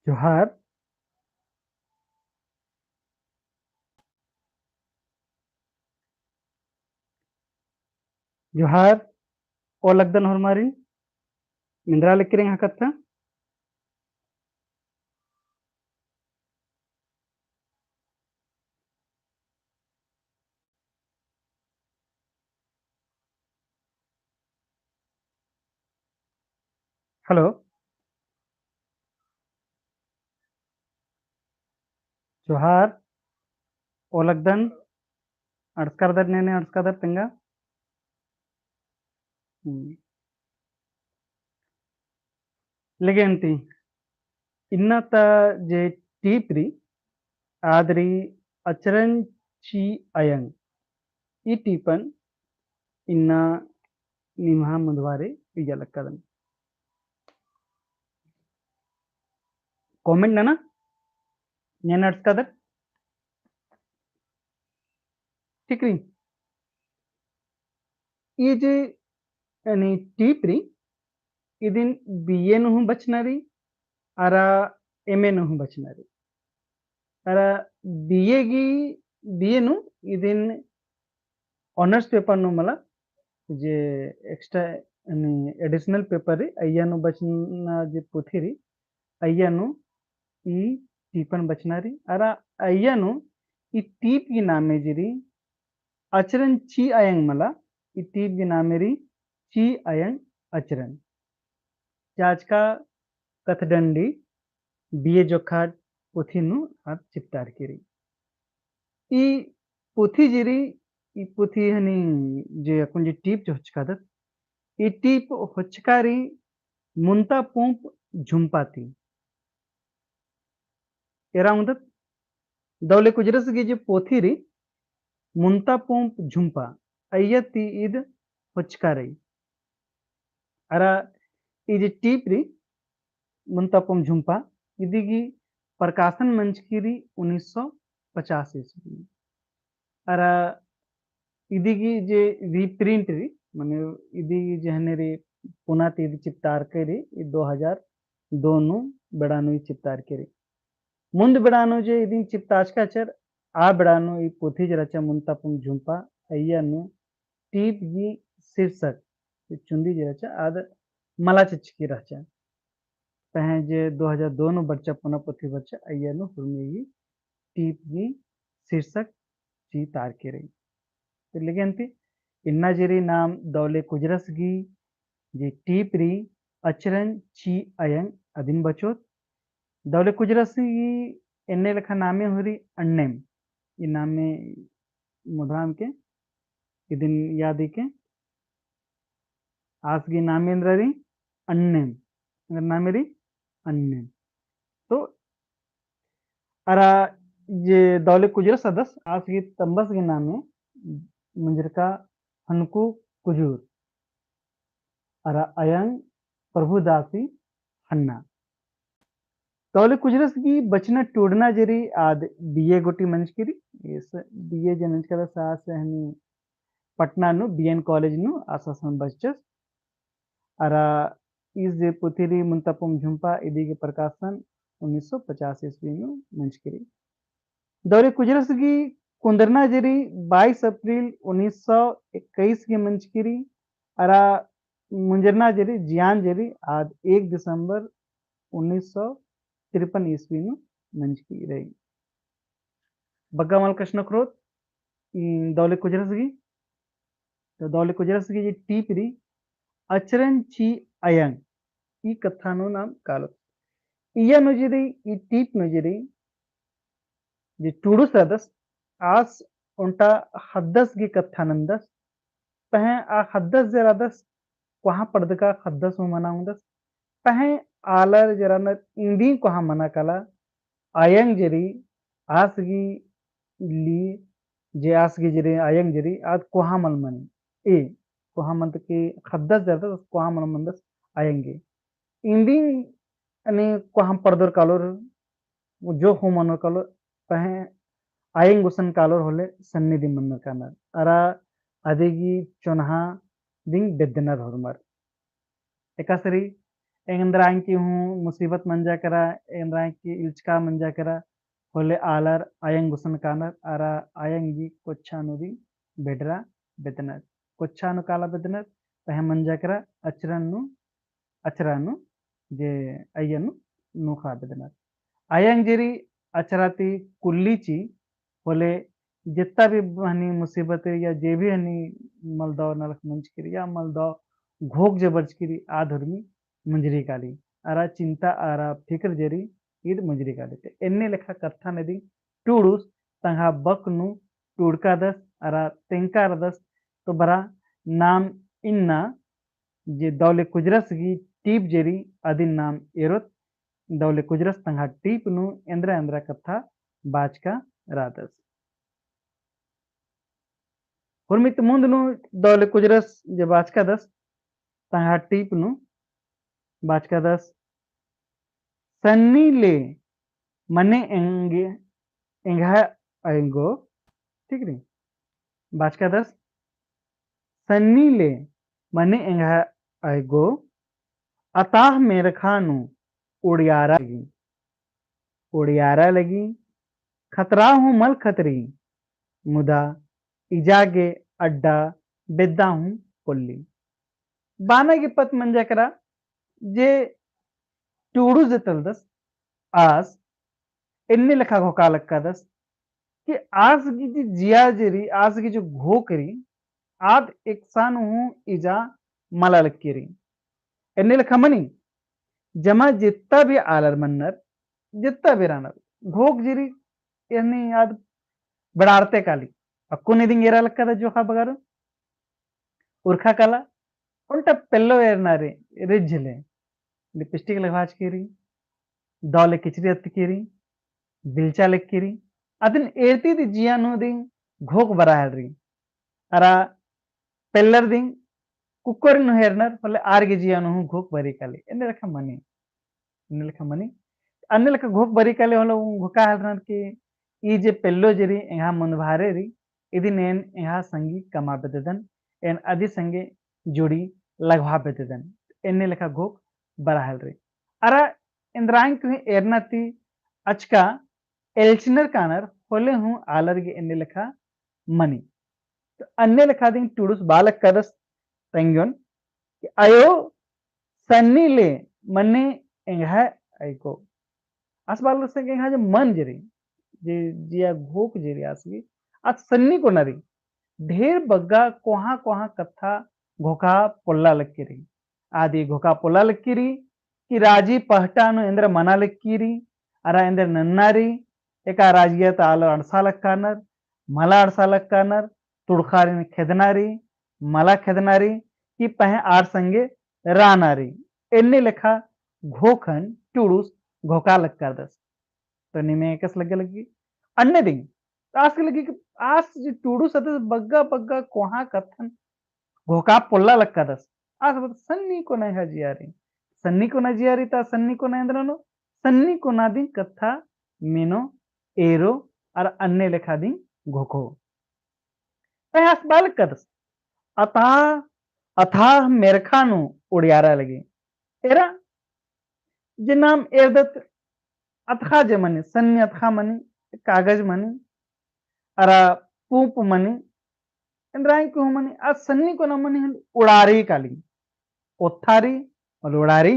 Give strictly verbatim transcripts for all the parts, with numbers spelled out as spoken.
जोहार। जोहार, ओलगदन होरमारिन, मेंदरा लेकिरेंग हा कत्था। हेलो। जोहार, ओलगदन, अंड़सकादर नेने, अंड़सकादर तेंगा। हम्म। लेगेन्ती, इन्ना ता जे टीप री, आद री अचरन ची अयंग। ई टीपन इन्ना निम्हा मुन्दवारे इजा लक्कादन। Comment नना, नेन अंड़सकादर। ठीक री। ई जे यानी टीप री, इदिन बीए नू हूँ बचना री, अरा एमए नू हूँ बचना री। अरा बीए गी, बीए नू इदिन honours paper नू मला, जे extra यानी additional paper री, अइया नू बचना जे पुथी री, अइया नू ई टीपन बचना री। अरा अइया नू ई टीप गी नामे जे री, अचरन ची अयंग मला, ई टीप गी नामे री ची अयंग अचरन। चाचका कथडंडी बीए जोक्खा पुथी नू आद चिपतारकी री। ई पुथी जे री, ई पुथी हनी जे अक्कुन जे टीप जे होचकादत, ई टीप होचका री मुन्ता पुंप झुम्पा ती। एरा उंगदत दौले कुजरस गी जे पोथी री मुन्ता पुंप झुम्पा अइया ती ईद होचका रई। अरा ई जे टीप री मुन्ता पुंप झुम्पा इदी गी प्रकाशन मंजकी री उन्नीस सौ पचास ईस्वी। अरा इदी गी जे reprint री, माने इदी गी जे हने री पुना ती इदी चिपतारकी री, ई दो हजार दो नू बेड़ा नू ई चिपतारकी री। मुन्द बेड़ा नू जे इदिन चिपताचका चर, आ बेड़ा नू ई पुथी जे रहचा मुन्ता पुंप झुम्पा, अइया नू टीप गी शीर्षक, ई चुन्दी जे रहचा, आद मला चिच्चकी रहचा। पहें जे दो हजार दो नू बरचा पुना पुथी बरचा, अइया नू हुरमी गी टीप गी शीर्षक चितारकी रई। तो लेगेन्ती, इन्ना जे री नाम दौले कुजरस गी जे टीप री अचरन ची अयंग अदिन बचोत। दौले कुजरस गी एन्ने लेखा नामे हूँ री अन्नेम। ई नामे मुद्राम के, इदिन याद ही के, आस गी नामे एन्दरा री अन्नेम, एन्दरा नामे री अन्नेम। तो अरा जे दौले कुजरस अदस, आस गी तम्बस गी नामे मंजरका हनको कुजूर। अरा अयंग प्रभुदासी हन्ना। दौले कुजरस गी बचना टूड़ना जे री आद बीए गुटी मंजकी री, इस बीए जे मंजका दा सास हनी पटना नू बीएन कॉलेज नू आस आसन बचचस। अरा इस जे पुथी री मुन्ता पुंप झुम्पा इदी गी प्रकाशन उन्नीस सौ पचास ईस्वी नू मंजकी री। दौले कुजरस गी कुन्दरना जे री बाईस अप्रैल उन्नीस सौ इक्कीस गी मंजकी री, अरा मुंजरना जे री, जियान जे री, आद एक दिसंबर उन्नीस सौ तिरपन ईस्वी नू मंजकी रई। बग्गा मल कछनखरोत, ई दौले कुजरस गी, तो दौले कुजरस गी जे टीप री, अचरन ची अयंग, ई कत्था नू नाम कालोत। इया नू जे री, ई टीप नू जे री, जे टूड़ुस रअदस, आस ओन्टा ख़द्दस गी कत्था नन्दस, पहें आ ख़द्दस जे रअदस, कोहाँ पड़दका ख़द्दस हूँ मना ओंगदस, पहें आलर जे रअनर इन्दी कोहाँ मना काला, अयंग जे री, आस गी ली, जे आस गी जे री, अयंग जे री, आद कोहाँ मल मनी। ए, कोहाँ मन्त के ख़द्दस जे रअदस, कोहाँ मल मन्दस अयंग गे। इन्दी अने कोहाँ पड़दर कालोर, जो हूँ मनोर कालोर, पहें अयंग गुसन कालोर होले सन्नी दिम मनर कानर। अरा अदी गी चोन्हा दिम बेद्दनर होरमर। एकासे री एन्दरा एंकी हूँ मुसीबत मंजा केरा, एन्दरा एंकी इल्चका मंजा केरा, होले आलर अयंग गुसन कानर, अरा अयंग गही कोच्छा नू दिम बेडरा बेदनर। कोच्छा नू काला बेदनर, पहें मंजा केरा अचरन नू, अचरा नू, जे अयंग नू नूखा बेदनर। अयंग जे रई अचरा ती कुल्ली ची, होले जेत्ता भी हनी मुसीबत रई या जे भी हनी मलदव नलख मंजकी रई या मलदव घोख जे बरचकी रई, आद हुरमी मुंजरी काली। अरा चिंता अरा फिक्र जे रई ईद मुंजरी काली। ते एन्ने लेखा कत्थन दिम टूड़ुस तंग्हा बक नू टूड़कादस अरा तेंकारदस। तो बरा नाम इन्ना जे दौले कुजरस गही टीप जे रई अदिन नाम एरोत। दौले कुजरस तंग्हा टीप नू एन्दरा एन्दरा कत्था बाचका रअदस। हुरमित मुन्द नू दौले कुजरस जे बाचकादस तंग्हा टीप नू बाचकादस, सन्नी ले मने एंगे, एंग्हा अयंगो, ठीक रई? बाचकादस, सन्नी ले मने एंग्हा अयंगो, अताह मेरखा नू उड़ियारा लगी। उड़ियारा लगी, खतरा हूँ मल खतरी, मुदा इजा गे अड्डा बेद्दा हूँ पोल्ली। बाना गे पत मंजा केरा जे टूड़ुस जे तलदस आस एन्ने लेखा घोखा लक्कादस कि आस गही जे जिया जे रई, आस गही जे घोख रई, आद एकसन हूँ इजा मला लक्की रई। एन्ने लेखा मनी, जमा जेत्ता भी आलर मन्नर, जेत्ता भी रअनर, घोख जे रई, एन्ने आद बड़ारते काली। अक्कुन इदिन एरा लक्कादस जोखा बगारो। उरखा काला, ओन्टा पेल्लो एरना रई, रिझले। लिपस्टिक लगाचकी रई, दौले किचरी अत्तकी रई, बिल्चा लक्की रई। अदिन एरती ती जिया नू दिम घोख बरआ हेलरी। अरा पेल्लर दिम कुक्कोरिन हूँ एरनर, होले आर गही जिया नू हूँ घोख बरई काली। एन्ने लेखा मनी। एन्ने लेखा मनी। अन्ने लेखा घोख बरई काली होले घोखा हेलरनर कि ई जे पेल्लो जे रई, एंग्हा मुन्दभारे रई, इदिन एन एंग्हा संगी कमआ बेद्ददन, एन अदी संगे जुड़ी लगभआ बेद्ददन। एन्ने लेखा घोख बरआ हेलरी। अरा एन्दरा एंकी हूँ एरना ती अचका एल्चनर कानर होले हूँ आलर गे एन्ने लेखा मनी। तो अन्ने लेखा दिम टूड़ुस बआ लक्कादस तंग्योन कि अयो सन्नी ले मने एंग्हा अयंगो। आस बआ लक्कादस कि एंग्हा जे मन जे रई, जे जिया घोख जे रई आस गही, आद सन्नी कोना रई। ढेर बग्गे कोहाँ कोहाँ कत्था घोखा पोल्ला लक्की रई। आद ई घोखा पोल्ला लक्की रई कि राजी पहटा नू एन्दर मना लक्की रई, अरा एन्दर नन्ना रई, एका राजिया ता आलर अंड़सा लक्कानर, मला अंड़सा लक्कानर, तुड़खारिन खेदना रई, मला खेदना रई, कि पहें आर संगे रअना रई। एन्ने लेखा घोखन टूड़ुस घोखा लक्कादस। तो नीम एकासे लग्गा लग्गी। अन्ने दिम आस गे लग्गी कि आस जे टूड़ुस अदस बग्गे बग्गे कोहाँ कत्थन घोखा पोल्ला लक्कादस। आस बअदस सन्नी कोना एंग्हा जिया रई। सन्नी कोना जिया रई ता सन्नी कोना एन्दरा ननो, सन्नी कोना दिम कत्था मेनो एरो अरा अन्ने लेखा दिम घोखो। पहें आस बआ लक्कादस, अथाह, अथाह मेरखा नू उड़ियारा लगी। एरा जे नाम एरदत अतखा जे मनी, सन्नी अतखा मनी, कागज मनी, अरा पूंप मनी, एन्दरा एंकी हूँ मनी, आ सन्नी कोना मनी हूँ उड़ारी काली। ओत्था रई, होले उड़ारी,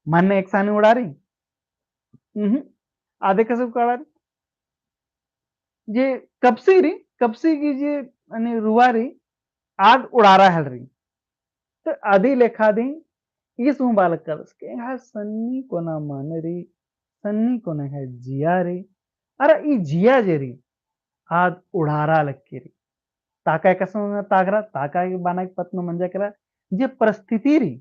मन्न एकसानी उड़ारी। उहुँ, आद एकासे उड़ारी। जे कपसी रई, कपसी गही जे, यानी रुआ रई, आद उड़ारा हेलरी। तो अदी लेखा दिम ईस हूँ बआ लक्कादस कि एंग्हा सन्नी कोना मन रई, सन्नी कोना एंग्हा जिया रई, अरा ई जिया जे रई, आद उड़ारा लक्की रई। ताका एकासे तागरा, ताका बाना गे पत नू मंजा केरा, जे परिस्थिति रई,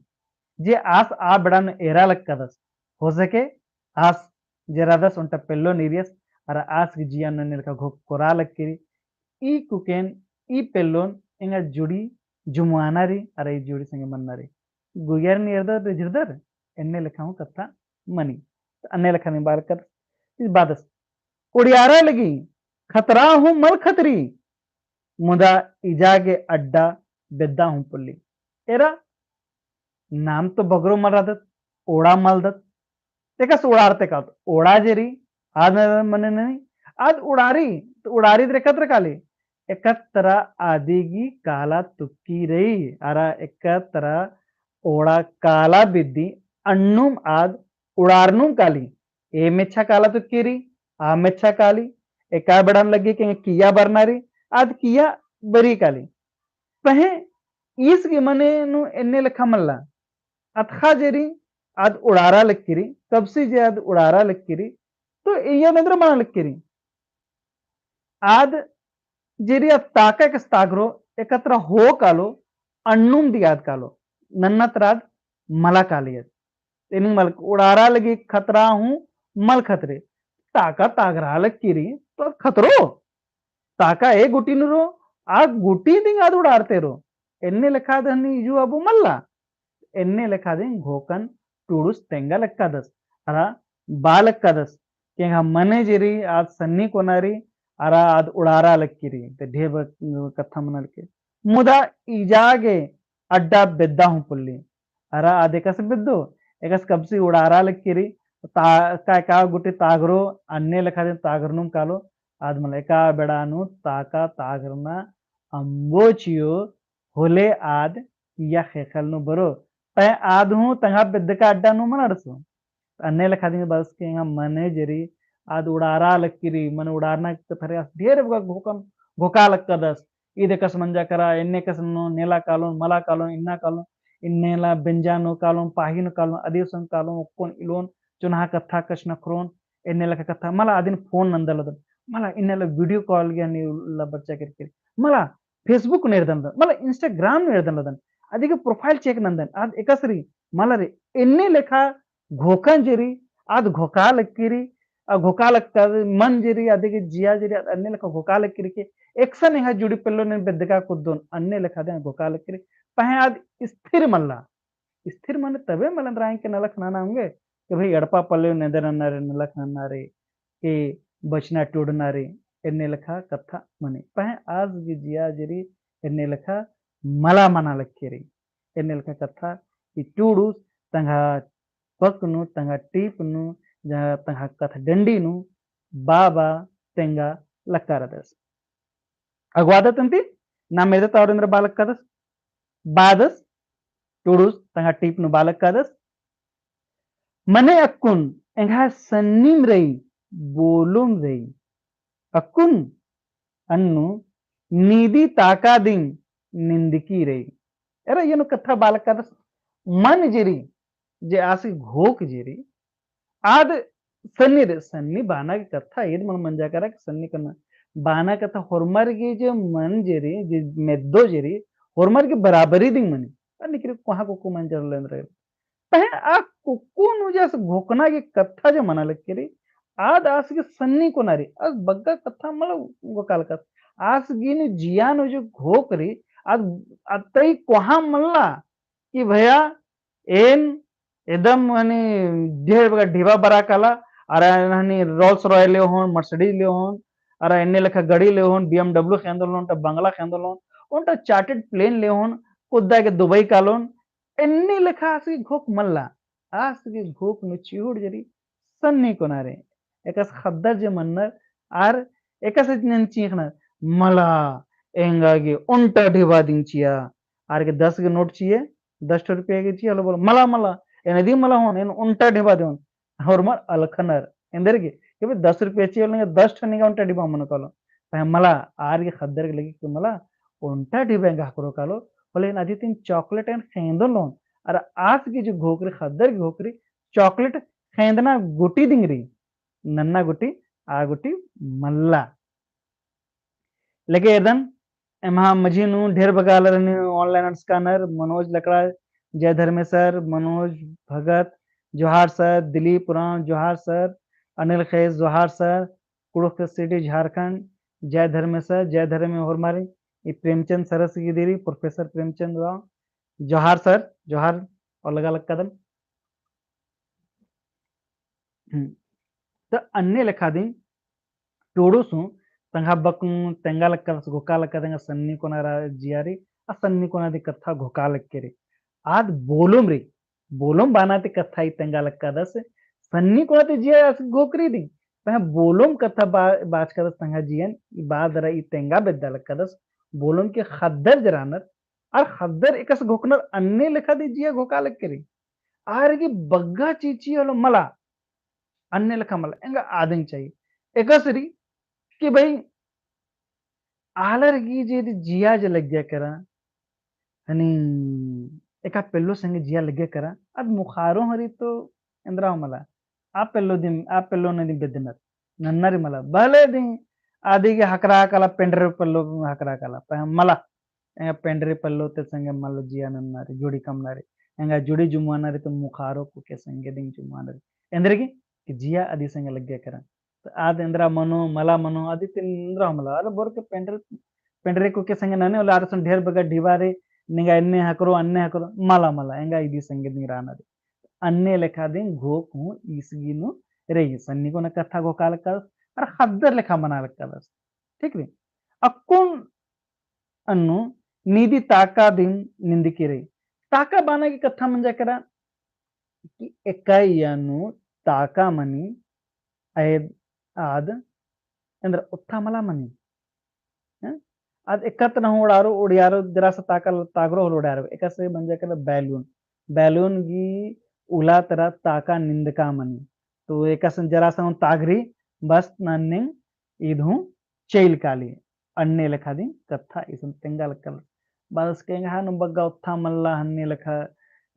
जे आस आ बेड़ा नू एरा लक्कादस, हो सके आस जे रअदस ओन्टा पेल्लोन ईरियस, अरा आस गही जिया नू एन्ने लेखा घोख कोरा लक्की रई। ई कुकेन, ई पेल्लोन एंगा जुड़ी जुमवाना रई, अरा ई जुड़ी संगे मन्ना रई। गुइयारिन एरदर रिझरदर, एन्ने लेखा हूँ कत्था मनी। तो अन्ने लेखा नीम बआ लक्कादस, ईस बअदस। उड़ियारा लगी, खतरा हूँ मल खतरी, मुदा इजा गे अड्डा बेद्दा हूँ पोल्ली। एरा, नाम तो बगरो मल रअदत, ओड़ा मलदत। एकस उड़ारते कालत, ओड़ा जे रई, आद मने ननी, आद उड़ारी, तो उड़ारी दे एकत्र काली, एकत्र आदि गही काला तुक्की रई, अरा एकत्र ओड़ा काला बिद्दी अन्नुम आद उड़ारनुम काली, ए मेच्छा काला तुक्की रई, आ मेच्छा काली, एका बेड़ान लग्गी के किया बरना रई, आद किया बरी काली। पहें ईस गही मने नू एन्ने लेखा मल्ला, अतख़ा जे रई, आद उड़ारा लक्की रई, कबसी जे आद उड़ारा लक्की रई, तो इया नंदर मना लक्की रई। आद जे रई आद ताका एकस तागरो, एकत्र हो कालो, अन्नुम दियाद कालो, नन्ना तरा आद मला काली आद। एनिंग मल उड़ारा लगी खतरा हूँ, मल खतरे। ताका तागरा लक्की रई, तो आद खतरो। ताका ए गुटी नू रो, आ गुटी दिंग आद उड़ारते रो। एन्ने लेखा दे हनी इजु अबु मल्ला। एन्ने लेखा दिंग घोकन टुड़ुस तेंगा लक्कादस। अरा बा लक्कादस। के एंग्हा मने जे रई, आद सन्नी कोना रई, अरा आद उड़ारा लक्की रई। ते ढेर ब-, कत्था मना लक्की। मुदा इजा गे अड्डा बेद्दा हूँ पोल्ली। अरा आद एकस बेद्दो, एकस कबसी उड़ारा लक्की रई, ता-, का, का गुटी तागरो, अन्ने लेखा दिंग तागरनुम कालो, आद मला एका बेड़ा नू ताका तागरना अम्बो चिओ, होले आद किया ख़ेख़ेल नू बरो, तय आद हूँ तंग्हा बेद्दका अड्डा नू मना रसो। अन्ने लेखा दिंग बस के एंग्हा मने जे रई, आद उड़ारा लक्की रई, मने उड़ारना के कत्था रई, आस ढेर बग्गे घोकन, घोका लक्कादस। ईद एकस मंजा करा, एन्ने एकस नू नेला कालोन, मला कालोन, इन्ना कालोन, इन्नेला बेंजा नू कालोन, पाही नू कालोन, अदिसन कालोन, ओक्कोन इलोन, चुन्हा कत्था कछनखरोन, एन्ने लेखा कत्था, मला अदिन फोन नंदर लदन, मला इन्नेला video call गे हनी उल्ला बरचा केरकी रई, मला Facebook नू एरदन लदन, मला Instagram नू एरदन लदन, अदिगे profile check नंदन, आद एकस रई, मला रई, एन्ने लेखा घोकन जे रई, आद घोका लक्की रई, आ घोका लक्का मन जे रई, अदिगे जिया जे रई, आद अन्ने लेखा घोका लक्की रई के, एकसन एंग्हा जुड़ी पेल्लोन, एन बेद्दका कुद्दोन, अन्ने लेखा दिंग घोका लक्की रई, पहें आद स्थिर मल्ला। स्थिर मने तबे मल एन्दरा एंग्है नलख नना ओंगे, कि भाई एड़पा पल्ले नू एन्देर नन्ना रई, नलख नन्ना रई, कि बचना टूड़ना रई, एन्ने लेखा कत्था मनी। पहें आस गही जिया जे रई, एन्ने लेखा मला मना लक्की रई। एन्ने लेखा कत्था ई टूड़ुस तंग्हा पक नू, तंग्हा टीप नू, जहाँ तंग्हा कत्था डंडी नू, बा बा तेंगा लक्कादस। अगवादत अन्ती, नाम एरदत और एन्दरा बा लक्कादस। बादस, टूड़ुस तंग्हा टीप नू बा लक्कादस। मने अक्कुन एंग्हा सन्निम रई, बोलुम रई। अक्कुन अन्नु नीदी ताका दिंग निंदकी रई। एरा एन्नु कत्था बा लक्कादस, मन जे रई, जे आस गही घोक जे रई, आद सन्नी रई, सन्नी बाना गे कत्था, ईद मल मंजा केरा कि सन्नी कोना। बाना कत्था होरमर गही जे मन जे रई, जे मेद्दो जे रई, होरमर गही बराबरी दिंग मनी। अन्ने केरा कोहाँ कुक्कु मंजर लेन रई। पहें आ कुक्कु नू जे आस घोकना गे कत्था जे मना लक्की रई, आद आस गही सन्नी कोना रई, आस बग्गे कत्था मला घोका लक्कादस। आस गही नू जिया नू जे घोक रई, आद, आद तई कोहाँ मल्ला कि भैया, एन एकदम हनी ढेर बग्गे ढिबा बरा काला, अरा Honey Rolls Royce Leone, Mercedes Leone, अरा एन्ने लेखा गड़ी लेओन, BMW खेंदलोन, ओन्टा बंगला खेंदलोन, ओन्टा chartered plane लेओन, कुद्दा गे दुबई कालोन, एन्ने लेखा आस गही घोक मल्ला। आस गही घोक नू चिहुड़ जे रई, सन्नी कोना रई। एकस ख़द्दर जे मन्नर, आर एकस इतनेन चींख़नर, मला, एंगा गे ओन्टा ढिबा दिंग चिआ, आर गे दस गे नोट चिए, दस ठो रुपया गे चिए, होले बोल, मला, मला, एन दिम मला होन, एन ओन्टा ढिबा देओन। होरमर अलख़नर, एन्देरगे, कि भाई दस रुपया चिए, होले दस ठो निंगा ओन्टा ढिबा मनो कालो। पहें मला, आर गे ख़द्दर गे लगी कि मला, ओन्टा ढिबा एंगा ख़क्खरो कालो, होले एन अदी तिम chocolate एन खेंदलोन, अरा आस गही जे घोक रई, ख़द्दर गही घोक रई, chocolate खेंदना गुटी दिंग रई, नन्ना गुटी, आ गुटी मल्ला। लेके एरदन, एम्हा मझी नू ढेर बग्गे आलर हनी online अंड़सकानर, मनोज लकड़ा, जय धर्मेसर, मनोज भगत, जोहार सर, दिलीप उराँव, जोहार सर, अनिल खेस, जोहार सर, कुड़ुख city झारखंड, जय धर्मेसर, जय धर्मे होरमारिन, ई प्रेमचंद सरस गही दिरी, professor प्रेमचंद उराँव, जोहार सर, जोहार, और लगा लक्कादन। हम्म। तो अन्ने लेखा दिम टोड़ो सु तंग्हा बकनु तेंगा लक्का, घोका लक्का, तेंगा सन्नी कोना रा जियारी, आ सन्नी कोना दी कत्था घोका लक्के रे। आद बोलुम रे, बोलोम बाना ती कत्था ई तेंगा लक्कादस, सन्नी कोना ती जिया आस घोखरी दिम। पहें बोलोम कत्था बा-, बाचकादस तंग्है जियन, ई बा दरा ई तेंगा बेद्दा लक्कादस, बोलोम के ख़द्दर जे रअनर, आर ख़द्दर एकासे घोखनर अन्ने लेखा दी जिया घोखा लक्करी। आर गे बग्गे चीची होले मला, अन्ने लेखा मला, एंगा आदिन चाहिए। एकासे रई कि भाई, आलर गे जे दी जिया जे लग्गिया केरा, हनी एका पेल्लो संगे जिया लग्गिया केरा, अद मुखारो हरी तो एन्द्रा मला। आ पेल्लो दिम, आ पेल्लो नदी बेद्दनर, नन्ना रई मला। भले दिम, आदि गे हकरा काला, पेंडरे पेल्लो हकरा काला, पहें मला। एंगा पेंडरे पेल्लो ती संगे मल जिया नन्ना रई, जुड़ी कमना रई। एंगा जुड़ी जुम्माना रई तो मुखारो कुके संगे दिम जुम्माना रई। एन्देरगे कि जिया अदी संगे लग्गिया केरा। तो आद एन्द्रा मनो, मला मनो, अदी ती एन्द्रा मला। अरे बोर के पेंडरे, पेंडरे कुके संगे नने, ओले आर सन ढेर बग्गे ढिबा रई, निंगा एन्ने हकरो, अन्ने हकरो, मला मला, एंगा इदी संगे दिम रअना रई। अन्ने लेखा दिम घोख हूँ ईस गे नू रई, सन्नी कोना कत्था घोखा लक्कादस, आर ख़द्दर लेखा मना लक्कादस। ठीक रई? अक्कुन अन्नु निदी ताका दिम निंदकी रई। ताका बाना गे कत्था मंजा केरा कि एका इया नू ताका मनी, अय आद एन्द्रा ओत्था मला मनी। हैं? आद एकत्र हूँ उड़ारो, उड़ियारो, जरा सा ताका तागरो होले उड़ारो। एकासे मंजा केरा balloon। Balloon गे उला तरा ताका निंदका मनी। तो एकासे जरा सा हूँ तागरी, बस नन्ने ईद हूँ चइल काली। अन्ने लेखा दिम कत्था इसन तेंगा लक्कल। बस के एंग्है नू बग्गे ओत्था मल्ला, हन्ने लेखा,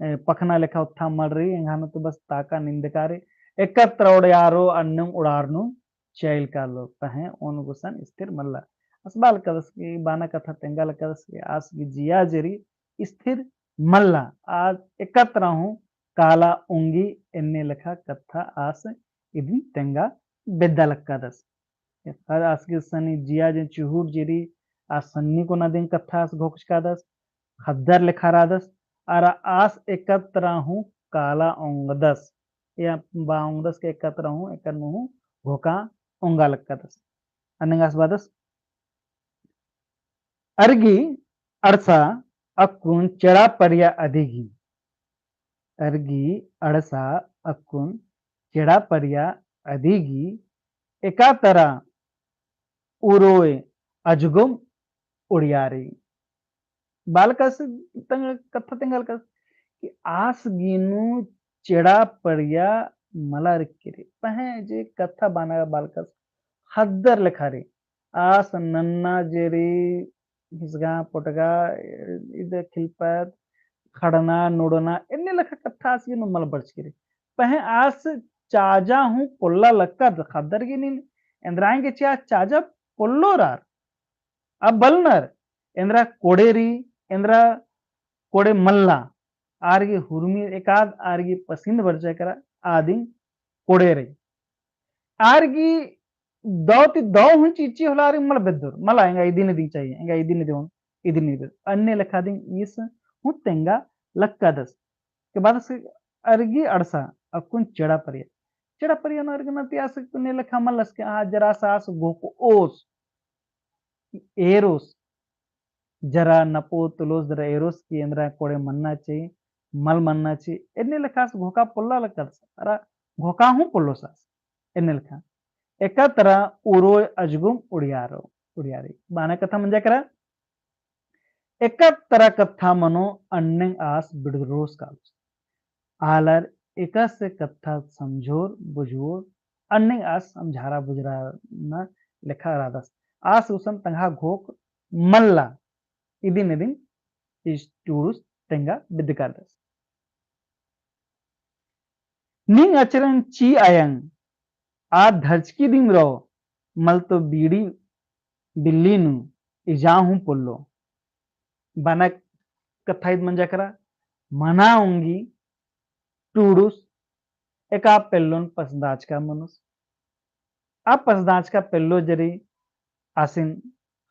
ए, पखना लेखा ओत्था मल रई, एंग्है नू तो बस ताका निंदका रई। एकत्र उड़ारो अन्नुम उड़ारनुम चइल कालो, पहें ओन गुसन स्थिर मल्ला। आस बआ लक्कादस कि बाना कत्था तेंगा लक्कादस कि आस गे जिया जे रई स्थिर मल्ला। आद एकत्र हूँ काला ओंगी, एन्ने लेखा कत्था आस इदिन तेंगा बेद्दा लक्कादस। आस गे सन्नी जिया जे चुहुट जे रई, आस सन्नी कोना दिम कत्था आस घोखचकादस, ख़द्दर लेखा रअदस, अरा आस एकत्र हूँ काला ओंगदस, या बआ ओंगदस के एकत्र हूँ, एकर नू हूँ घोखा ओंगा लक्कादस। अन्नेम आस बअदस, अरगी अड़सा अक्कुन चेड़ा परिया अदिगी। अरगी अड़सा अक्कुन चेड़ा परिया अदिगी, एका तरा उरोय अजगुम उड़ियारी। बआ लक्कादस तंग कत्था तेंगा लक्कादस कि आस गे नू चेड़ा परिया मला रई केरे। पहें जे कत्था बाना बआ लक्कादस ख़द्दर लेखा रई। आस नन्ना जे रई, हिसगा, पोटगा, इद खिलपत, खड़ना, नुड़ना, एन्ने लेखा कत्था आस गे नू मल बरचकी रई। पहें आस चाजा हूँ पोल्ला लक्कादस ख़द्दर गे नीन, एन्द्रा गे चिआ चाजा पोल्लोर आर। आ बलनर, एन्द्रा कोड़े रई, एन्द्रा कोड़े मल्ला, आर गे हुरमी एकाद आर गे पसिंद बरचा केरा, आदिम कोड़े रई। आर गे दौ ती दौ हूँ चिच्ची होले आर गे मल बेद्दोर, मला एंगा इदिन इदिन चाहिए, एंगा इदिन इदिन, इदिन इदिन। अन्ने लेखा दिम ईस हूँ तेंगा लक्कादस। के बअदस अरगी अड़सा अक्कुन चेड़ा परिया। चेड़ा परिया नू अरगना ती आस कुने लेखा मल्लस के आ जरा सा आस घोखओस, एरोस, जरा नपो तुलोस, जरा एरोस कि एन्द्रा कोड़े मन्ना ची, मल मन्ना ची, एन्ने लेखा आस घोखा पोल्ला लक्कादस, अरा घोखा हूँ पोल्लोस आस, एन्ने लेखा। एका तरा उरोय अजगुम उड़ियारो, उड़ियारी। बाना कत्था मंजा केरा, एका तरा कत्था मनो अन्नेम आस बिड़रोस कालोस। आलर एकासे कत्था समझोर, बुझोर, अन्नेम आस समझारा बुझराना लेखा रअदस। आस गुसन तंग्है घोख मल्ला, इदिन इदिन ईस टूड़ुस तेंगा बेद्दकादस। नीन अचरन ची अयंग, आ धरचकी दिम रओ, मल तो बीड़ी बिल्ली नू इजा हूँ पोल्लो। बाना कत्था ईद मंजा केरा, मना ओंगी टूड़ुस एका पेल्लोन पसंदाचका मनोस। आ पसंदाचका पेल्लो जे रई आसिन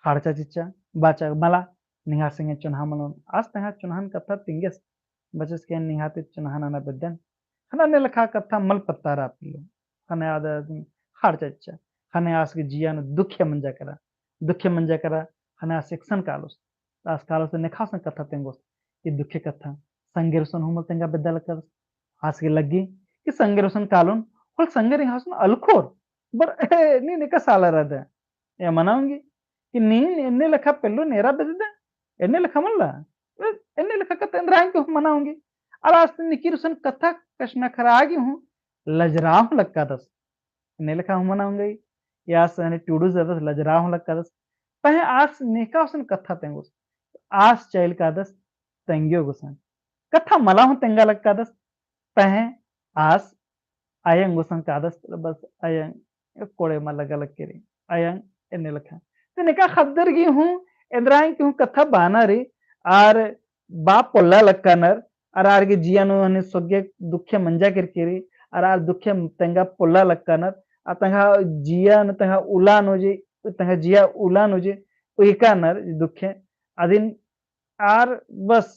खाड़चा चिच्चा, बाचा मला, निंग्है संगे चोन्हा मल मनो। आस तंग्है चोन्हन कत्था तिंगेस, बचस के निंग्है ती चोन्हा नना बेद्दन। ख़ने अन्ने लेखा कत्था मल पत्तारा पेल्लो। ख़ने आद खाड़चा चिच्चा। ख़ने आस गे जिया नू दुखे मंजा केरा। दुखे मंजा केरा, ख़ने आस एकसन कालोस। आस कालोस नेखा सन कत्था तेंगोस। ई दुखे कत्था। संगेर गुसन हूँ मल तेंगा बेद्दा लक्कादस। आस गे लग्गी कि संगेर गुसन कालोन, होले संगेर एंगा गुसन अलखोर। बर, ए, नीन एका साला रअदय। ए मना ओंगी कि नीन एन्ने लेखा पेल्लोन एरा बेद्ददय, एन्ने लेखा मल्ला, ए, एन्ने लेखा कत्था एन्दरा ओंगी हूँ मना ओंगी। अरा आस निकिर गुसन कत्था कछनखरआ गे हूँ लजरआ हूँ लक्कादस। एन्ने लेखा हूँ मना ओंगी, या आस एन्ने टूड़ुस रअदस लजरआ हूँ लक्कादस। पहें आस नेका गुसन कत्था तेंगोस, आस चइल कादस तंग्यो गुसन। कत्था मला हूँ तेंगा लक्कादस, पहें आस अयंग गुसन कादस, बस अयंग कोड़े मा लगा लग केरी, अयंग एन्ने लेखा। तो नेका ख़द्दर गे हूँ, एन्दरा ओंगी हूँ कत्था बअनर, आर बआ पोल्ला लक्कानर, आर आर गे जिया नू हनी सोग्गे दुखे मंजा केरकी रई, आर आर दुखे तेंगा पोल्ला लक्कानर, आ तंग्है जिया नू तंग्है उल्ला नू जे, तंग्है जिया उल्ला नू जे उइकानर दुखे, अदिन आर बस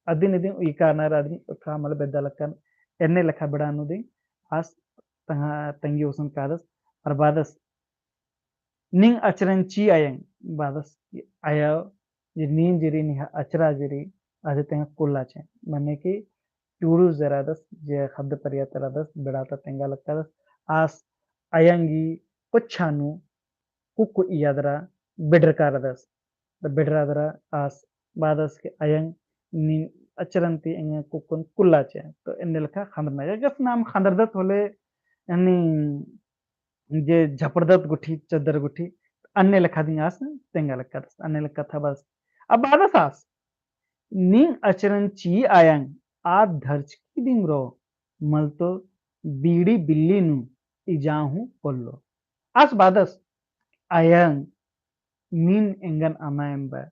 अदिन इदिन उइकानर, अदिन उठा मल बेद्दा लक्कन, एन्ने लेखा बेड़ा नू दिम आस तंग्यो गुसन कादस, अरा बादस नीन अचरन ची अयंग, बादस अयो, जे नीन जे रई, निंग्है अचरा जे रई, अदि तेंगा कुल्ला चे। मने कि टूड़ुस जे रअदस, जे ख़द्द परिया ता रअदस, बेड़ा ता तेंगा लक्कादस, आस अयंग गही कोच्छा नू कुक्क इय्या दरा बेडरका रअदस। तो बेडरा दरा आस बादस कि अयंग नीन अचरन ती एंगा कुक्कन कुल्ला चे। तो एन्ने लेखा ख़ंदरना। अगर नाम ख़ंदरदत होले, यानी जे झपड़दत गुट्ठी, चद्दर गुट्ठी, अन्ने लेखा दिम आस तेंगा लक्कादस, अन्ने लेखा कत्था बादस। अब बादस आस, नीन अचरन ची अयंग, आद धरचकी दिम रओ, मल तो बीड़ी बिल्ली नू इजा हूँ पोल्लो। आस बादस, अयंग नीन एंगन अमा एम्बय,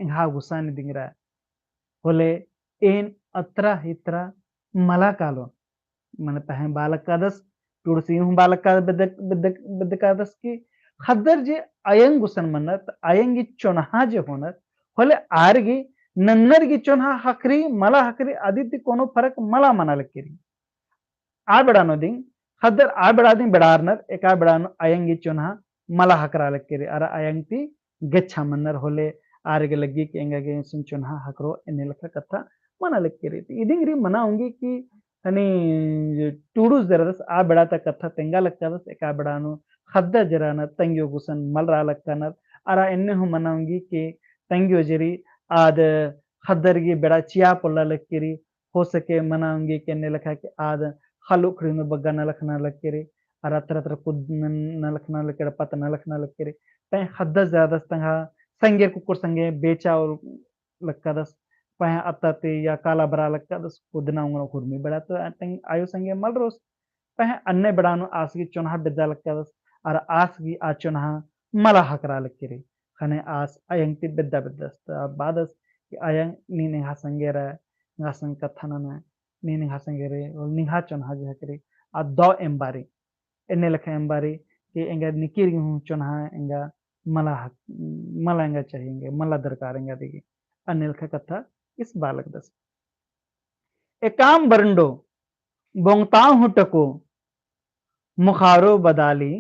एंग्है गुसन दिम रअय। होले एन अतरा इतरा मला कालोन। मने पहें बआ लक्कादस, टूड़ुस हूँ बआ लक्का बेद्द-, बेद्द-, बेद्दकादस कि ख़द्दर जे अयंग गुसन मनर, त अयंग गही चोन्हा जे होनर, होले आर गही नन्नर गही चोन्हा ख़क्खरी, मला ख़क्खरी, अदि ती कोनो फरक मला मना लगी रई। आ बेड़ा नू दिम, ख़द्दर आ बेड़ा दिम बेड़ारनर, एका बेड़ा नू अयंग गही चोन्हा मला ख़क्खरा लगी रई, अरा अयंग ती गेच्छा मनर होले, आर गे लग्गी कि एंगा गे गुसन चोन्हा ख़क्खरो, एन्ने लेखा कत्था मना लगी रई। इदिम रई मना ओंगी कि हनी टूड़ुस जे रअदस, आ बेड़ा ता कत्था तेंगा लक्कादस, एका बेड़ा नू ख़द्द जे रअनर, तंग्यो गुसन मल रआ लक्कानर, अरा एन्ने हूँ मना ओंगी कि तंग्यो जे रई, आद ख़द्दर गही बेड़ा चिआ पोल्ला लगी रई, हो सके मना ओंगी कि एन्ने लेखा कि आद ख़ल्ल उखड़ी नू बग्गा नलख नना लगी रई, अरा अतरा अतरा कुद्द नलख नना लगी रई, पत्त नलख नना लगी रई। पहें ख़द्द जे रअदस तंग्है संगेर कुक्कोर संगे बेचा लक्कादस, पहें अत्ता ती या काला बरआ लक्कादस, कुद्दना ओंगना हुरमी बेड़ा तो अयंग अयो संगे मल रओस। पहें अन्ने बेड़ा नू आस गही चोन्हा बेद्दा लक्कादस, अरा आस गही आ चोन्हा मला ख़क्खरा लगी रई। ख़ने आस अयंग ती बेद्दा बेद्दस, त बादस कि अयंग नीन एंग्है संगे रअय, एंग्है संगे कत्था ननय, नीन एंग्है संगे रअय, होले निंग्है चोन्हा जे ख़क्खरी, आ दव एम्बा रई। एन्ने लेखा एम्बा रई कि एंगा निकिर गही हूँ चोन्हा एंगा मला ख़क्ख-, मला एंगा चाहिए, एंगा मला दरकार एंगा दिम। अन्ने लेखा कत्था ईस बआ लक्कादस। एकाम बरंडो, बोंगता हूँ टको, मुखारो बदाली,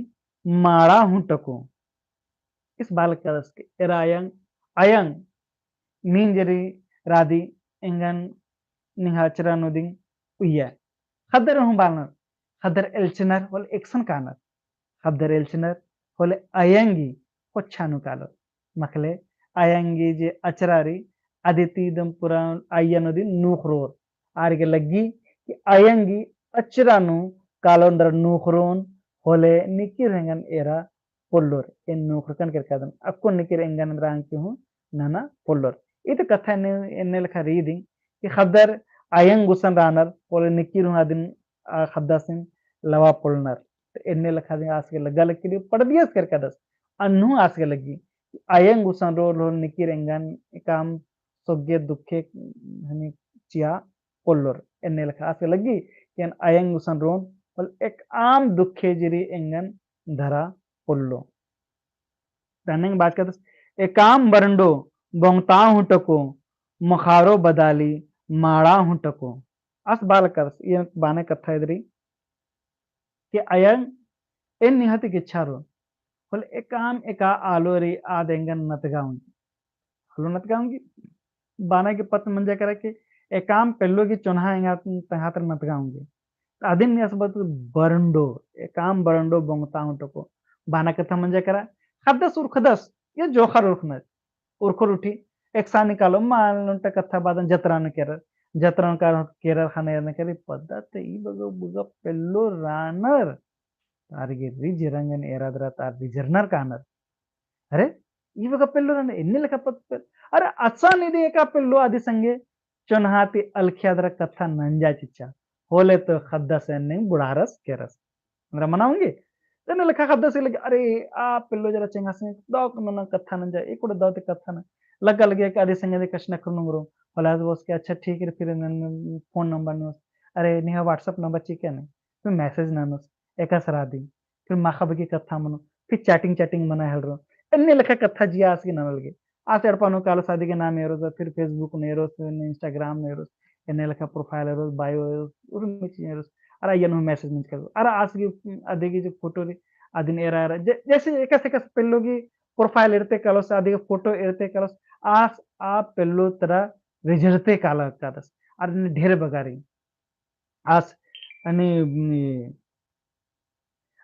माड़ा हूँ टको। ईस बआ लक्कादस कि एरा अयंग, अयंग, नीन जे रई रअदी एंगन निंग्है अचरा नू दिम उइय्या। ख़द्दर हूँ बअनर, ख़द्दर एल्चनर होले एकसन कानर। ख़द्दर एल्चनर होले अयंग गही कोच्छा नू कालोर। मखले अयंग गही जे अचरा रई, अदि ती दिम पूरा अइय्या नू दिम नूख़रोर। आर गे लग्गी कि अयंग गही अचरा नू कालोन दरा नूख़रोन होले निकिर एंगन एरा पोल्लोर, एन नूख़रकन केरकादन, अक्कुन निकिर एंगन एन्दरा ओंगी हूँ नना पोल्लोर। ईद कत्था एन्ने, एन्ने लेखा रई दिम कि ख़द्दर अयंग गुसन रअनर, होले निकिर हूँ अदिन आ ख़द्दासिन लवा पोल्लनर। तो एन्ने लेखा दिम आस गे लग्गा लगी रई, पड़दियस केरकादस। अन्नु आस गे लग्गी। अयंग गुसन रओर होले निकिर एंगन एकाम सोग्गे दुखे हनी चिआ पोल्लोर। एन्ने लेखा आस गे लग्गी कि एन अयंग गुसन रओन होले एकाम दुखे जे रई एंगन धरा पोल्लो। तन्नेंग बाचकादस, एकाम बरंडो बोंगता हूँ टको, मोखारो बदाली माड़ा हूँ टको। आस बआ लक्कादस, ये बाने कत्था इदरी, कि अयंग एन निंग्है ती गेच्छा रओन, होले एकाम एका आलो रई आद एंगन नतगा ओंगी। आलो नतगा ओंगी, बाना गे पत्त मंजा केरा कि एकाम पेल्लो गे चोन्हा एंगा तंग्हा तर नतगा ओंगी। अदिन असबत बरंडो, एकाम बरंडो बोंगता हूँ टको। बाना कत्था मंजा केरा, ख़द्दस उरखदस, या जोंख़र उरखनर, उरखर उठी, एकसानी कालो, मान लो ता कत्था बादन जतरा नू केरर, जतरा नू कालो केरर ख़ने न केरी, पद्दा ते ई बग्गे, बग्गे पेल्लो रअनर, तार गे रिझरंगन एरा दरा तार रिझरनर कानर। अरे, ई बग्गे पेल्लो रअनर, एन्ने लेखा पद पेल-, अरे, असन इदी एका पेल्लो अदी संगे, चोन्हा ती अलखिया दरा कत्था नंजा चिच्चा, होले तो ख़द्दस एन्ने बुड़ारस केरस। एन्दरा मना ओंगी? तो एन्ने लेखा ख़द्दस लगे, अरे, आ पेल्लो जरा चेंगा से, दौक नना कत्था नंजा, एकुड़ा दौ ती कत्था न। लग्गा लगे कि अदी संगे दे कछनखरनुम रओ, होले आस बओस कि अच्छा ठीक रई, फिर नन phone number ननोस, अरे, निंग्है WhatsApp number चिके ने, फिर message ननोस, एकासे रअदी, फिर माख़ा बग्गे कत्था मनो, फिर chatting, chatting मना हेलरो। एन्ने लेखा कत्था जिया आस गे नना लगे। आस एड़पा नू कालोस अदी गे नाम एरोस, फिर Facebook नू एरोस, Instagram नू एरोस, एन्ने लेखा profile arrows, bio arrows, Urmi चीज एरोस। अरा अइय्या नू message मंजका। अरा आस गे, अदी गे जो photo रई, अदिन एरा एरा। जै-, जैसे एकासे एकासे पेल्लो गे profile एरते कालोस, अदी गे photo एरते कालोस, आस आ पेल्लो तरा रिझरते काला कादस। अरा ढेर बग्गे रई। आस, अनि,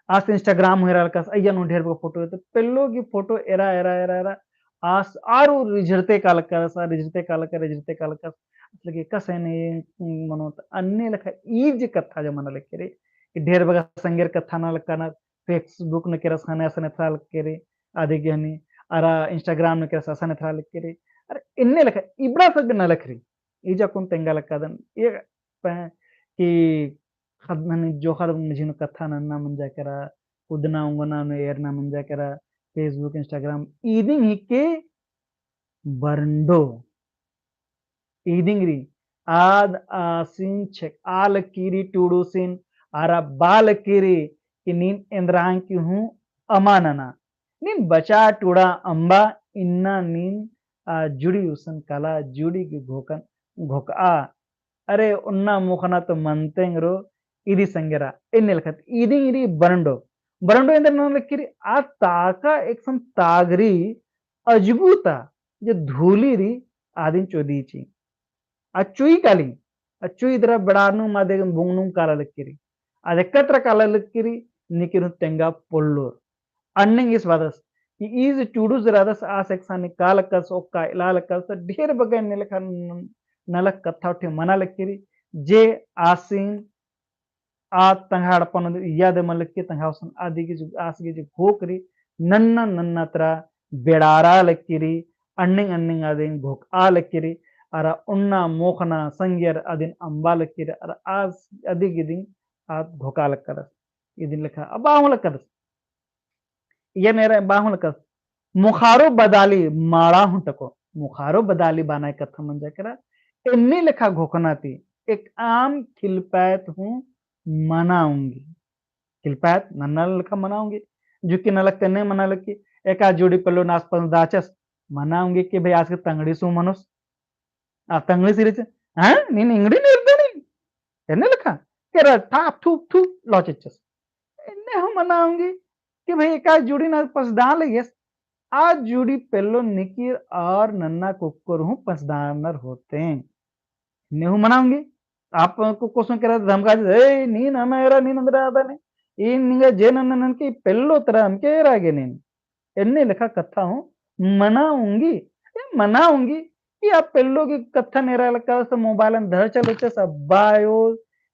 आस Instagram हेरा लक्कस, अइय्या नू ढेर बग्गे photo एरते, पेल्लो गे photo एरा, एरा, एरा, एरा, आस आर रिझरते काला कादस, रिझरते काला कादस, रिझरते काला कादस, आस लगे कसे ने मनो, त अन्ने लेखा ई जे कत्था जो मना लगे रे, कि ढेर बग्गे संगेर कत्था नना लक्कनर, Facebook नू केरस ख़ने असन एथरा लगे रे, अदी गे हनी, अरा Instagram नू केरस असन एथरा लगे रे, अरे एन्ने लेखा, इबड़ा सब नलख रई, ई जे अक्कुन तेंगा लक्कादन, ये पै-, कि ख़द्द-, हनी जोंख़र मझी नू कत्था नन्ना मंजा केरा, उदना उंगना नू एरना मंजा केरा, Facebook, Instagram, इदिंग हिके बरंडो। इदिंग रई, आद आसिन छेकआ लगी रई टुड़ुसिन, अरा बआ लगी रई, कि नीन एन्दरा की हूँ अमा नना। नीन बचा टुड़ा अम्बा, इन्ना नीन आ जुड़ी उसन काला, जुड़ी गे घोकन, घोकआ। अरे, उन्ना मोख़ना तो मनतेंग रो, इदी संगेरा, एन्ने लेखा ती, इदिंग रई बरंडो। बरंडो एन्दरा नना लगी रई, आ ताका एकसन तागरी अजगुता, जे धूली रई, आदिन चोदी ची। अचुई काली, अचुई दरा बेड़ारनुम अदे बुंगनुम काला लगी रई। अदे कतरा काला लगी रई, निकिर हूँ तेंगा पोल्लोर। अन्नेंग इस बादस, कि ईज टुड़ुस रअदस आस एकसानी काला लक्कस, ओक्का इला लक्कस, ढेर बग्गे एन्ने लेखा न-, नलख कत्था उठी मना लगी रई, जे आसिन आ तंग्हा एड़पा नू इय्या दे मल लगी, तंग्हा उसन अदी गे जो, आस गे जो घोख रई, नन्ना नन्ना तरा बेड़ारा लगी रई, अन्निंग अन्निंग अदिन घोखआ लगी रई, अरा उन्ना मोख़ना संगियर अदिन अम्बा लगी रई, अरा आस अदी गे दिम आद घोखआ लक्कदस। इदिन लेखा अब बाहु लक्कदस। इय्या नेरा बाहु लक्कस। मुखारो बदाली माड़ा हूँ टको। मुखारो बदाली बाना कत्था मंजा केरा। एन्ने लेखा घोखना ती एकअम खिलपैत हूँ मना ओंगी। खिलपैत नन्ना लेखा मना ओंगी। जुक्की नलख तेन्ने मना लगी। एका जुड़ी पेल्लोन आस पसंदाचस। मना ओंगी कि भाई आस गे तंगड़ी सु मनोस। आ तंगड़ी सिरिच, हाँ, नीन इंगड़ी नेरदो नीन। एन्ने लेखा, केरा ठाप थूप थूप लौचेचस। एन्ने हूँ मना ओंगी कि भाई एका जुड़ीन आस पसंदा लगियस, आ जुड़ी पेल्लोन निकिर और नन्ना कुक्कोर हूँ पसंदानर होते। एन्ने हूँ मना ओंगी, आप कुक्कोर सु केरा धमका दे, "ए, नीन अमा एरा, नीन एन्दरा रअदय ने, ई निंगा जे नन्ना ननके पेल्लो तरा अमके एरा गे नीन।" एन्ने लेखा कत्था हूँ मना ओंगी, ए मना ओंगी, कि आ पेल्लो गे कत्थन एरा लक्कदस मोबाइलन धरचल होचस अब्बा आयो,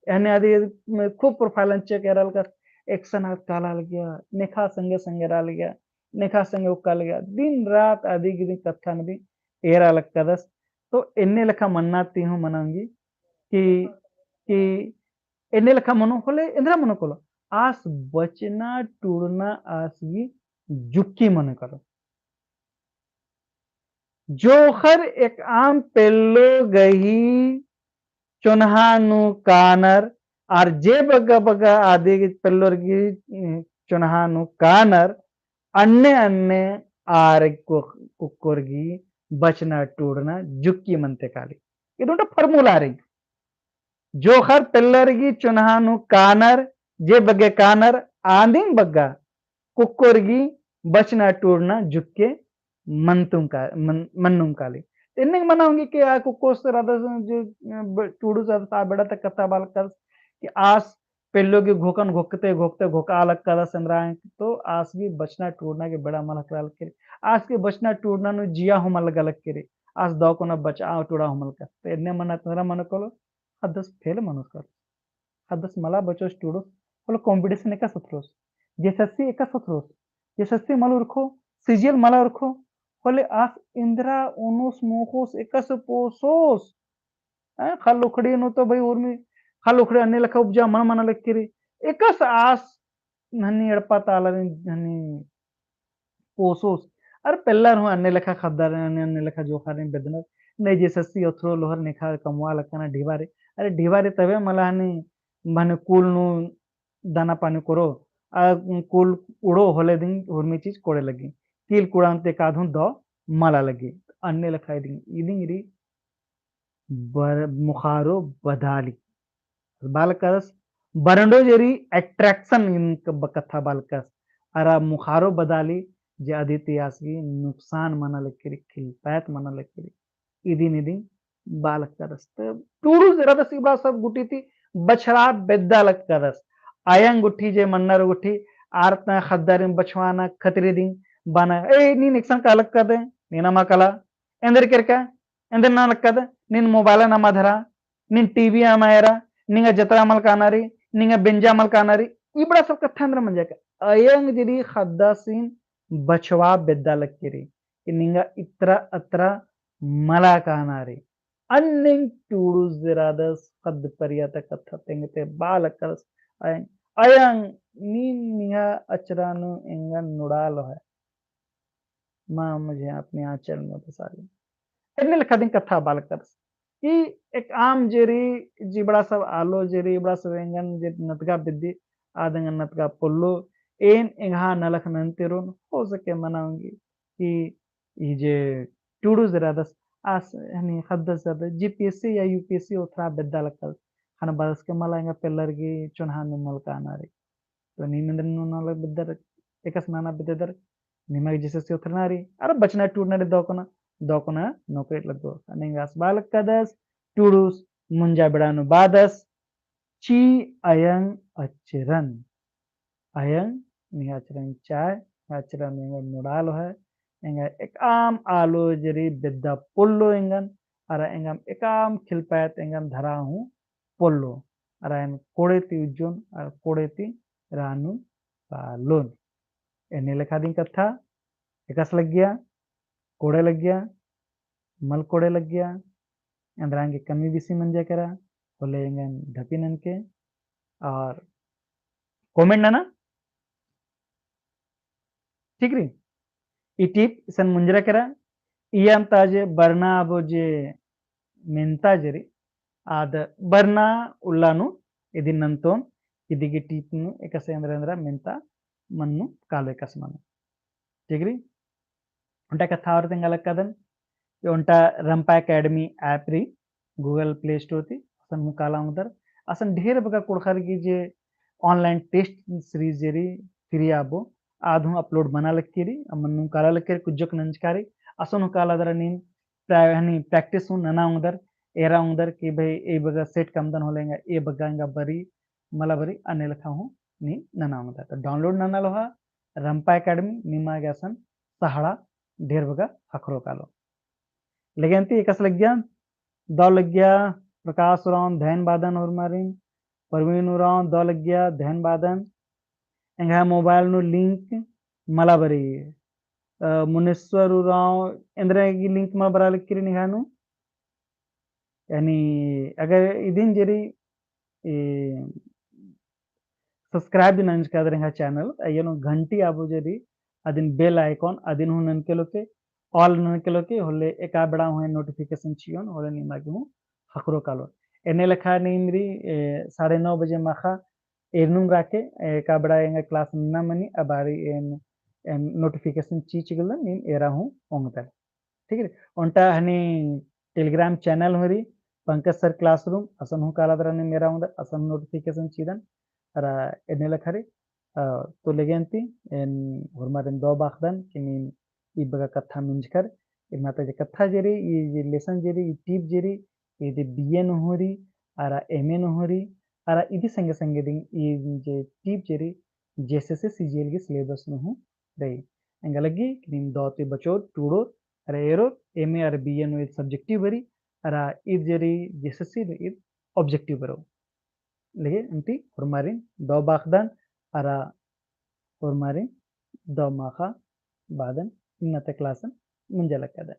एन्ने अदी खूब profile check एरा लक्कदस, एकसन आद काला लगिया, नेखा संगे संगे एरा लगिया, नेखा संगे ओक्का लगिया, दिन रात अदी गे दिम कत्थन दिम एरा लक्कदस। तो एन्ने लेखा मन्ना ती हूँ मना ओंगी, कि, कि एन्ने लेखा मनो होले, एन्दरा मनो कोलो। आस बचना टूड़ना आस गे जुक्की मनो कोलो। जोंख़र एकअम पेल्लो गही चोन्हा नू कानर, आर जे बग्गे बग्गे अदी गे पेल्लोर गही, उम, चोन्हा नू कानर, अन्ने अन्ने आर कु-, कुक्कोर गही बचना टूड़ना जुक्की मनते काली। इद ओन्टा formula रई। जोंख़र पेल्लर गही चोन्हा नू कानर, जे बग्गे कानर, आदिम बग्गे कुक्कोर गही बचना टूड़ना जुक्के मन्तुम का-, मन-, मन्नुम काली। एन्ने मना ओंगी कि आ कुक्कोस रअदस जो, अ, ब-, टूड़ुस रअदस आ बेड़ा ता कत्था बआ लगदस कि आस पेल्लो गे घोकन घोकते, घोकते, घोका लगदस एन्दरा, तो आस गे बचना टूड़ना गे बेड़ा मल हकरा लग केरी। आस गे बचना टूड़ना नू जिया हूँ मल लगा लग केरी। आस दव कोना बचा टूड़ा हूँ मल लगा। तो एन्ने मना तंद्रा मनो कालो, ख़द्दस फेल मनोस कालो। ख़द्दस मला बचोस टूड़ोस, होले competition एकासे ओथरोस, JSSC एकासे ओथरोस, JSSC मला उरखो, CGL मला उरखो, होले आस एन्दरा ओनोस मोख़ोस एकासे पोसोस। हैं, ख़ल्ल उखड़ी नू तो भई उर्मी, ख़ल्ल उखड़ी अन्ने लेखा उपजा मल मना लग केरी। एकासे आस हनी एड़पा ता आलारिन हनी पोसोस। अरे पेल्लर हूँ अन्ने लेखा ख़द्दारिन, अन्ने, अन्ने लेखा जोंख़ारिन बेद्दनर। ने JSSC ओथरो लोहर नेखा कमवा लक्कना ढिबारी। अरे ढिबारी तबे मला हनी बने कुल नू दाना पानी कोरो। आ कुल उड़ो होले दिम उर्मी चीज कोड़े लग्गी। कील कुड़ान ती एकाद हूँ दव मला लग्गी। अन्ने लेखा इदिम, इदिम इरी बर-, मुखारो बदाली। बआ लगदस, बरंडो जे रई attraction इदिन क-, ब-, कत्था बआ लगदस। अरा मुखारो बदाली जे अदी ती आस गे नुकसान मना लग केरी, खिलपैत मना लग केरी। इदिन इदिन बआ लगदस। त टूड़ुस रअदस इबड़ा सब गुट्ठी ती बछड़ा बेद्दा लगदस। अयंग गुट्ठी जे मन्नर गुट्ठी आर ता ख़द्दारिन बछवाना खतरी दिम बअना। ए, नीन एकसन काला लगदय, नीन अमा काला, एन्देर केरका, एन्देर नना लगदय, नीन mobile अमा धरा, नीन TV अमा एरा, निंगा जतरा मल काना रई, निंगा बेंजा मल काना रई, इबड़ा सब कत्था एन्दरा मंजा का। अयंग जे रई ख़द्दासिन बछवा बेद्दा लग केरी, कि निंगा इतरा अतरा मला काना रई। अन्नेम टूड़ुस जे रअदस ख़द्द परिया ता कत्था तेंगते बआ लगदस, अयंग, अयंग, नीन निंगा अचरा नू एंगन नुड़ालो है। माँ मुझे अपने आँचल में बसा ले। एन्ने लेखा दिम कत्था बआ लगदस। ई एकअम जे रई, जे इबड़ा सब आलो जे रई, इबड़ा सब एंगन जे नतगा बेद्दी, आद एंगन नतगा पोल्लो, एन एंग्हा नलख नन्ते रओन, हो सके मना ओंगी कि ई जे टूड़ुस जे रअदस, आस हनी ख़द्दस जे रअदस, GPSC या UPSC ओथरा बेद्दा लगदस, ख़ने बअदस के मला एंगा पेल्लर गे चोन्हा नू मल काना रई। तो नीम एन्देर नू नना बेद्दर, एकासे नना बेद्दर, निमा गे JSSC ओथरना रई, अरा बचना टूड़ना रई दव कोना, दव कोना नौकरी लग्गो। अन्ने एंगा आस बआ लगदस, टूड़ुस मुंजा बेड़ा नू बअदस, ची अयंग अचरन। अयंग निंग्है अचरन चाय, अचरन एंगन नुड़ालो है, एंगा एकअम आलो जे रई बेद्दा पोल्लो एंगन, अरा एंगन एकअम खिलपैत एंगन धरा हूँ पोल्लो, अरा एन कोड़े ती उज्जोन, अरा कोड़े ती रअनुम कालोन। एन्ने लेखा दिम कत्था, एकासे लग्गिया, कोड़े लग्गिया, मल कोड़े लग्गिया, एन्दरा गे कमी बेसी मंजा केरा, होले एंगन ढपी ननके, और comment नना, ठीक रई? ई tip इसन मुंजरा केरा, इय्या ता जे बरना आबो जे मेन्ता जे रई, आद बरना उल्ला नू इदिन नन्तोन, इदी गे tip नू एकासे एन्दरा एन्दरा मेन्ता मन्नु कालो एकासे मनो। ठीक रई? ओन्टा कत्था और तेंगा लगदन, कि ओन्टा रंपा Academy app रई, Google Play Store ती, असन हूँ काला ओंगदर, असन ढेर बग्गे कुँड़ुख़र गे जे online test series जे रई, free आबो, आद हूँ upload मना लग केरी, अमन हूँ काला लग केरी, कुज्जोक नंजका रई, असन हूँ काला दरा नीम pra-, हनी practice हूँ नना ओंगदर, एरा ओंगदर कि भई ए बग्गे set कमदन होले एंगा, ए बग्गे एंगा बरी, मला बरी, अन्ने लेखा हूँ नीम नना ओंगदर। तो download नना लोहा, रंपा Academy, निमा गे असन सहारा ढेर बग्गे ख़क्खरो कालो। लेकिन ती एकासे लग्गिया, दव लग्गिया, प्रकाश उराँव धैन बादन होरमारिन, परवीन उराँव दव लग्गिया धैन बादन, एंग्है mobile नू link मला बरी, अ, मुनेश्वर उराँव एन्दरा गे link मला बरा लग केरी निंग्है नू, यानी अगर इदिन जे रई, ए, subscribe नंजकादर एंग्है channel, अइय्या नू घंटी आबो जे रई, अदिन bell icon, अदिन हूँ ननके लोके, all ननके लोके, होले एका बेड़ा हूँ notification चिओन, होले निमा गे हूँ ख़क्खरो कालोन। एन्ने लेखा नीम रई, ए, साढ़े नौ बजे माख़ा एरनुम राखे, एका बेड़ा एंगा class नना मनी, आ बारी एन, एन notification ची चिगलन, नीम एरा हूँ ओंगदर। ठीक रई? ओन्टा हनी Telegram channel हूँ रई, पंकज sir classroom, असन हूँ काला दरा नीम एरा ओंगदर, असन notification चिदन, अरा एन्ने लेखा रई, अ, तो लेगेन ती, एन होरमारिन दव बाखदन, कि नीम ई बग्गे कत्था मिंजकर, इन्ना ता जे कत्था जे रई, ई जे lesson जे रई, ई tip जे रई, ई जे B A नू हूँ रई, अरा M A नू हूँ रई, अरा इदी संगे संगे दिम ई जे tip जे रई, J S S C G L की syllabus नू हूँ रई। एंगा लग्गी कि नीम दौ ती बचोर, टूड़ोर, अरा एरोर, M A अरा B A नू ईद subjective बरई, अरा ईद जे रई J S S C नू ईद objective बरओ। लगे अन्ती होरमारिन दौ बाखदन, अरा होरमारिन दौ माखा बअदन, इन्ना ता class मुंजा लक्कादन।